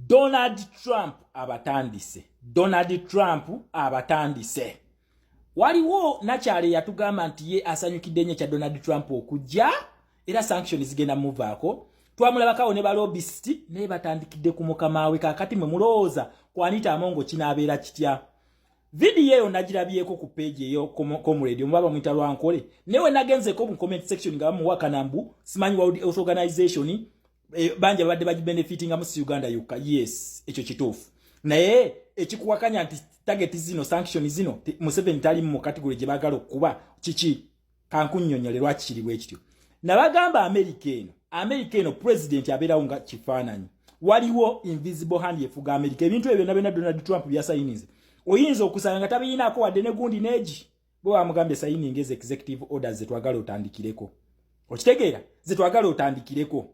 Donald Trump abatandise, Donald Trump abatandise. Waliwo nakyalo yatugamba nti ye asanyukidde nnyo ekya Donald Trump okujja, era sanction zigenda muvaako. Twamulabakawo ne ba lobbyist, naye batandikidde ku mukama we. Kaakati mwe mulowooza ku Anita Amongo kinaabeera kitya? Vidiyo eyo nagirabyeko ku page eyo comrade omuba bamuyita Lwankole, naye we nagenzeko mu comment section nga bamuwakana mbu simanyi World Health Organization banja babadde bagibenefitingamu, si Uganda yokka. Yes, ekyo kituufu, naye ekikuwakanya nti target zino, sanction zino, Museveni tali mu category gye baagala okuba kiki? Kankunnyonnyole lwaki kiri bwe kityo. Nabagamba America eno, America eno president abeerawo nga kifaananyi, waliwo invisible hand efuga America. Ebintu ebyo byonna byonna Donald Trump byasayinize, oyinza okusanga nga tabiyinaako wadde ne gundi neegi bwe bamugambye signing eza executive orders zetwagala otandikireko. Okitegeera? Zetwagala otandikireko.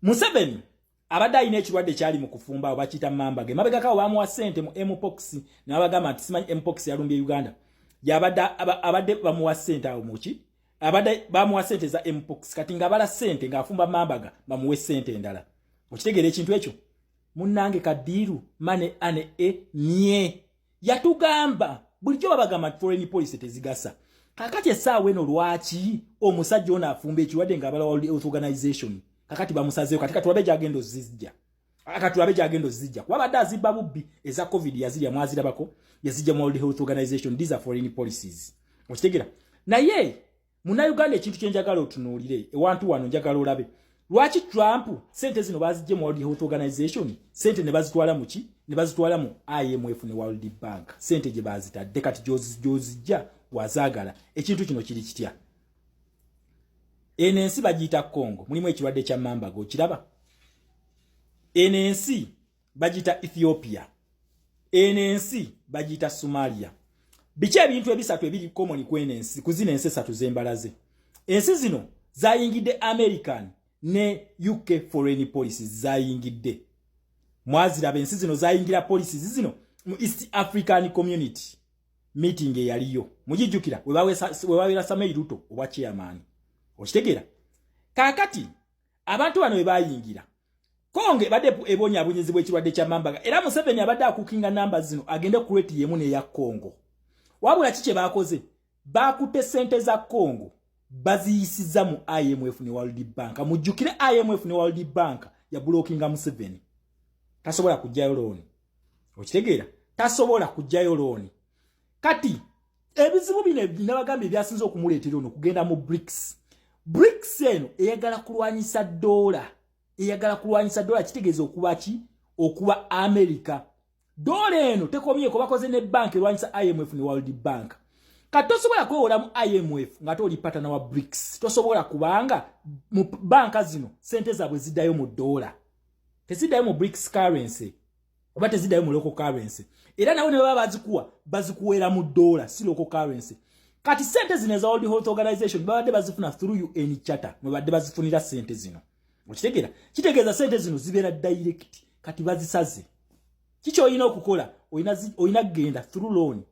Museveni abadde alina ekirwadde kyali mu kufumba awo, bakiyita Marburg. Emabegakawo bamuwa ssente mu mpox, nabagamba nti simanyi mpox yalumbye Uganda. Yabadde abadde bamuwa ssente awo muki, abadde bamuwa ssente za mpox, kati ng'abala ssente ng'afumba Marburg bamuwe ssente endala. Okitegeera ekintu ekyo, munnange? Ka deal mane ane e nye yatugamba bulijjo babagamba nti foreign policy tezigasa. Kakati essaawa eno lwaki omusajja ono afumba ekirwadde ng'abala World Health Organization? Kakati bamusazeeyo. Kati katulabe gyagenda ozijja, katulabe gyagenda ozijja, kuba badde azibba bubbi. Eza COVID yazirya, mwazirabako, yazijja mu World Health Organization. These are foreign policies, okitegeera? Naye Munnayuganda, ekintu kyenjagala otunuulire ewantu wano, njagala olabe lwaki Trump sente zino bazijje mu World Health Organization, sente ne bazitwala muki? Ne bazitwala mu IMF ne World Bank. Sente gye bazitadde kati gyozijja wazaagala. Ekintu kino kiri kitya? Eno ensi bagiyita Congo, mulimu ekirwadde kya Marburg, okiraba? Eno ensi bagiyita Ethiopia, eno ensi bagiyita Somalia. Biki ebintu ebisatu ebiri common kweno ensi, ku zino ensi esatu zembalaze? Ensi zino zayingidde American ne UK foreign policies, zayingidde. Mwaziraba, ensi zino zayingira policies zino mu East African Community meeting eyaliyo, mugijjukira, webaweera Samoei Ruto obwa chairman, okitegeera? Kaakati abantu bano we bayingira, Kongo ebadde ebonyaabonyezebwa ekirwadde kya Marburg, era Museveni abadde akukinga namba zino agende ku rate yemu n'eya Kongo. Wabula ki kye baakoze? Bakutte sente za Kongo, baziyisiza mu IMF ne World Bank. Mujjukire, IMF ne World Bank ya blockinga Museveni, tasobola kujjayo looni, okitegeera? Tasobola kujjayo looni. Kati ebizibu bino nabagambye ebyasinze okumuleetera ono kugenda mu BRICS. BRICS eno eyagala kulwanyisa dola, eyagala kulwanyisa dola. Kitegeeza okuba ki? Okuba America. Dola eno tekomyeko, bakoze ne bank erwanyisa IMF ne World Bank. Kati tosobola kwewola mu IMF nga toli partner wa BRICS, tosobola, kubanga mu banka zino sente zaabwe ziddayo mu dola, teziddayo mu BRICS currency oba teziddayo mu local currency. Era nawe ne baba bazikuwa, bazikuweera mu dola, si local currency. Kati sente zino eza World Health Organization babadde bazifuna through UN Charter, mwebadde bazifunira sente zino, okitegeera? Kitegeeza sente zino zibeera direct, kati bazisaze. Kiki olina okukola? Olina kugenda through loan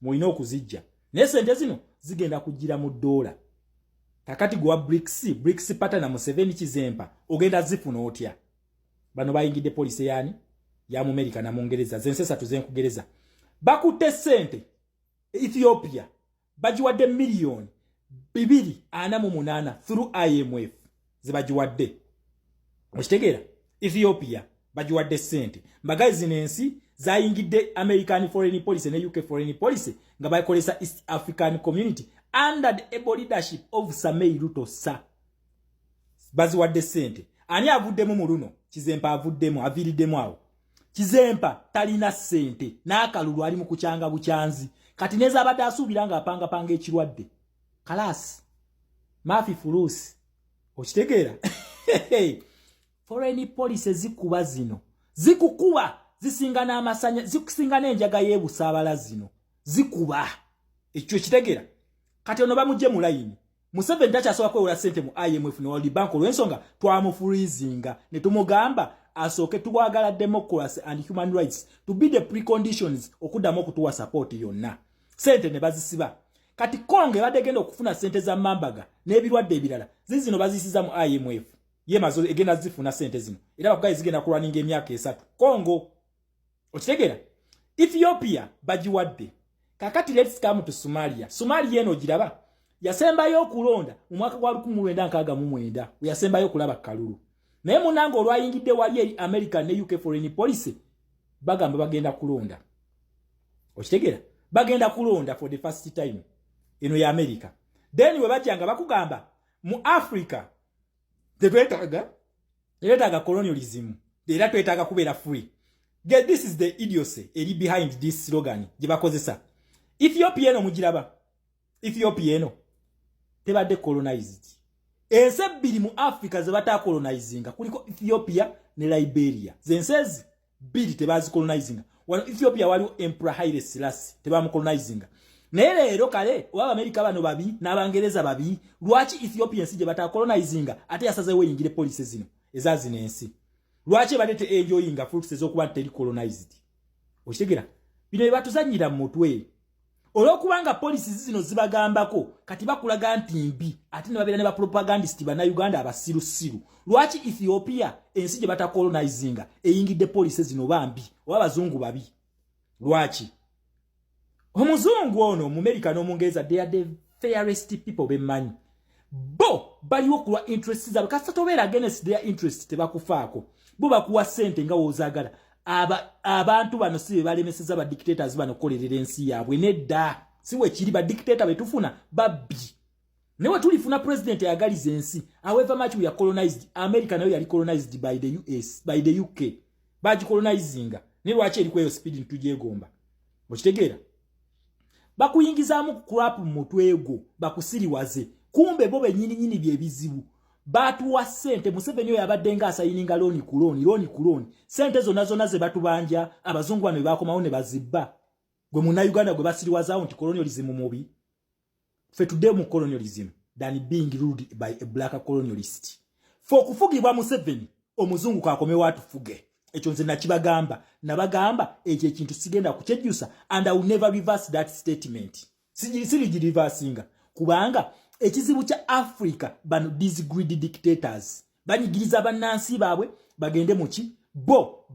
mwolina okuzijja, naye sente zino zigenda kujjira mu dola. Kakati gwa BRICS, BRICS partner Museveni kizempa, ogenda zifuna otya? Bano bayingidde policy yani ya mu America na Mungereza. Zensi esatu zenkugereza bakutte sente. Ethiopia bagiwadde 248 miliyoni through IMF zebagiwadde, okitegeera? Ethiopia bagiwadde sente. Mbagayi zino ensi zayingidde American foreign policy ne UK foreign policy nga bakolesa East African Community under the able leadership of Samoei Ruto. Sa baziwadde sente. Ani avuddemu mu luno? Kizempa avuddemu, aviiriddemu awo. Kizempa talina sente n'akalulu, ali mu kukyanga bukyanzi. Kati nezabadde asuubira ng'apangapanga ekirwadde, kalasi mafi fulusi, okitegeera? Foreign policy zikuba zino, zikukuba, zisinga n'amasanya, zikusinga n'enjaga y'ebusaabala. Zino zikuba ekyo, kitegeera? Kati ono bamugye mu layini. Museveni takyasobola kwewola ssente mu IMF ne World Bank olw'ensonga twamufreezinga ne tumugamba asooke tuwagala democracy and human rights to be the preconditions okuddamu okutuwa support yonna. Sente ne bazisiba. Kati Kongo ebadde egenda okufuna sente za Marburg n'ebirwadde ebirala, zizino bazisiza mu IMF. Ye mazo egenda zifuna sente zino, era bakugaye zigenda kulwaninga emyaka 3. Congo, okitegeera? Ethiopia bagiwadde. Kakati let's come to Somalia. Somalia eno ogiraba, yasembayo okulonda mu mwaka gwa 1969, yasembayo okulaba kalulu. Naye munange, olwayingidde wali eri America ne UK foreign policy, bagamba bagenda kulonda. Okitegeera? Bagenda kulonda for the first time eno ya America. Then we bajja nga bakugamba mu Africa tetwetaaga colonialism, era twetaaga kubeera free. Get, this is the idiocy eri behind this slogan gye bakozesa. Ethiopia eno mugiraba? Ethiopia eno tebadde colonized. Ensi ebbiri mu Africa ze batacolonizinga kuliko Ethiopia ne Liberia. Zensi ezi bbiri tebazicolonizinga. Wano Ethiopia waliwo Emperor Haile Selassie, tebamucolonizinga. Naye leero kale oba Abamerika bano babi n'Abangereza babi, lwaki Ethiopia, ensi gye batacolonizinga, ate yasazeewo eyingire policy zino eza zino ensi? Lwaki ebadde te enjoyinga fruits ez'okuba nti teri colonized? Okitegera? Bino bye batuzannyira mu mutwe. Olw'okubanga policies zino zibagambako, kati bakulaga nti mbi, ate ne babeera ne bapropagandist Bannayuganda abasirusiru. Lwaki Ethiopia, ensi gye batacolonizinga, eyingidde policy zino? Bambi oba abazungu babi? Lwaki omuzungu ono Omumerika n'Omungereza, they are the fairest people bemmanyi. Bo baliwo kulwa interest zaabwe. Kasita tobeera against their interest, tebakufaako. Bo bakuwa ssente nga woozaagala. Abantu bano si be balemeseza ba dictators bano okukolerera ensi yaabwe. Nedda, si wekiri. Ba dictator betufuna babbi. Naye we tulifuna president ayagaliza ensi, however much we are colonized, America nayo yali colonized by the US, by the UK, bagicolonizinga. Naye lwaki eri kweyo speed ntujegomba? Okitegeera? Bakuyingizaamu crap mu mutwe gwo, bakusiriwaze. Kumbe bo bennyininyini byebizibu. Batuwa ssente. Museveni oyo abadde nga asayininga loan ku loan, loan ku loan. Ssente zonna zonna ze batubanja, abazungu bano be bakomawo ne bazibba. Gwe Munnayuganda gwe basiriwazaawo nti colonialism mubi. Ffe tudde mu colonialism than being ruled by a black colonialist. Fe okufugibwa Museveni, omuzungu kakomewo atufuge. Ekyo nze nakibagamba, nabagamba ekyo ekintu sigenda kukyejjusa, and I will never reverse that statement. Sirigirivasinga, kubanga ekizibu kya Africa bano, these greedy dictators banyigiriza bannansi baabwe bagende muki bo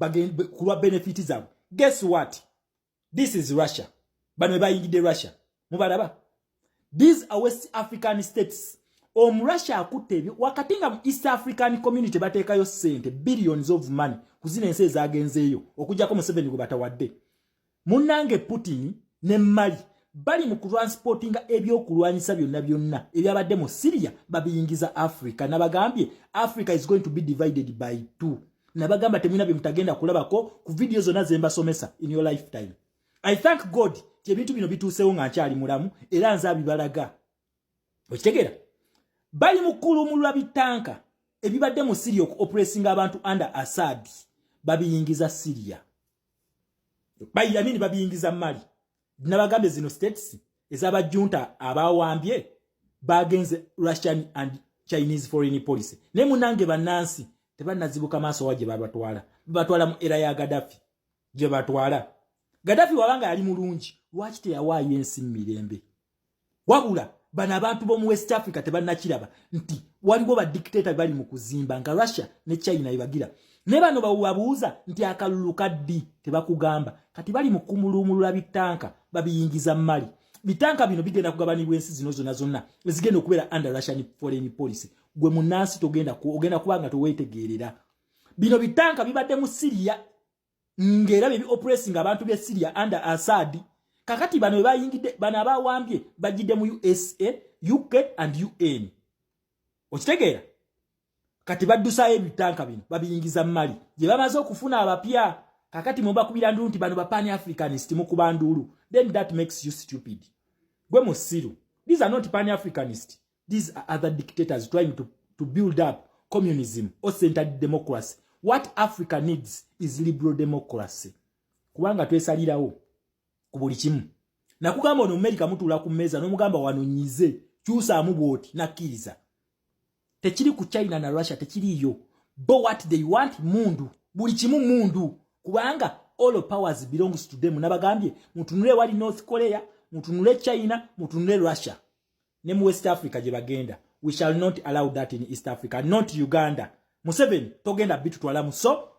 kulwa benefit zaabwe. Guess what? This is Russia. Bano bayingidde Russia, mubalaba? These are West African states. Omurussia akutte ebyo wakati nga mu East African Community bateekayo ssente, billions of money, ku zino ensi ezagenzeeyo, okugjako Museveni gwe batawadde. Munnange, Putin ne Mali bali mu kutransportinga ebyokulwanyisa byonna byonna ebyabadde mu Syria, babiyingiza Africa. Nabagambye Africa is going to be divided by two. Nabagamba temulina bye mutagenda kulabako ku video zonna ze mbasomesa in your lifetime. I thank God ti ebintu bino bituusewo nga nkyali mulamu, era nze abibalaga. Okitegeera? Bali mu kulumulula bitanka ebibadde mu Syria okuoppressinga abantu under Assad, babiyingiza Syria, bayamini babiyingiza Mali. Nabagambye zino states ez'abajunta abawambye bagenze Russian and Chinese foreign policy. Naye munange bannansi tebannazibuka maaso wa gye babatwala. Babatwala mu era ya Gaddafi gye batwala. Gaddafi wabanga yali mulungi, lwaki teyawaayo ensi mu mirembe? Wabula bano abantu b'omu West Africa tebannakiraba nti waliwo badictator bali mu kuzimba nga Russia ne China ebagira. Ne bano babuuza nti akalulu kaddi, tebakugamba. Kati bali mu kumulumulula bitanka, babiyingiza Mali. Bitanka bino bigenda kugabanibwa ensi zino zonna zonna ezigenda okubeera under Russian foreign policy. Gwe munnansi togenda ogenda kuba nga toweetegeerera. Bino bitanka bibadde mu Syria ng'era bye oppressing abantu b'e Syria under Assad. Kakati bano bayingidde, bano abawambye bagidde mu USA, UK and UN. Okitegeera? Kati baddusayo ebitanka bino, babiyingiza Mali gye bamaze okufuna abapya. Kakati mubakubira ndulu nti bano ba Pan Africanist. Mukuba ndulu, then that makes you stupid. Gwe musiru. These are not Pan Africanist. These are other dictators trying to build up communism or centered democracy. What Africa needs is liberal democracy, kubanga twesalirawo ku buli kimu. Nakugamba ono Amerika mutuula ku mmeeza n'omugamba wano nyize, kyusaamu bw'oti, nakkiriza. Tekiri ku China na Russia, tekiriiyo. Bo what they want, mundu, buli kimu mundu, kubanga all powers belongs to them. Nabagambye mutunule wali North Korea, mutunule China, mutunule Russia ne mu West Africa gye bagenda. We shall not allow that in East Africa, not Uganda. Museveni togenda bitutwalamu. So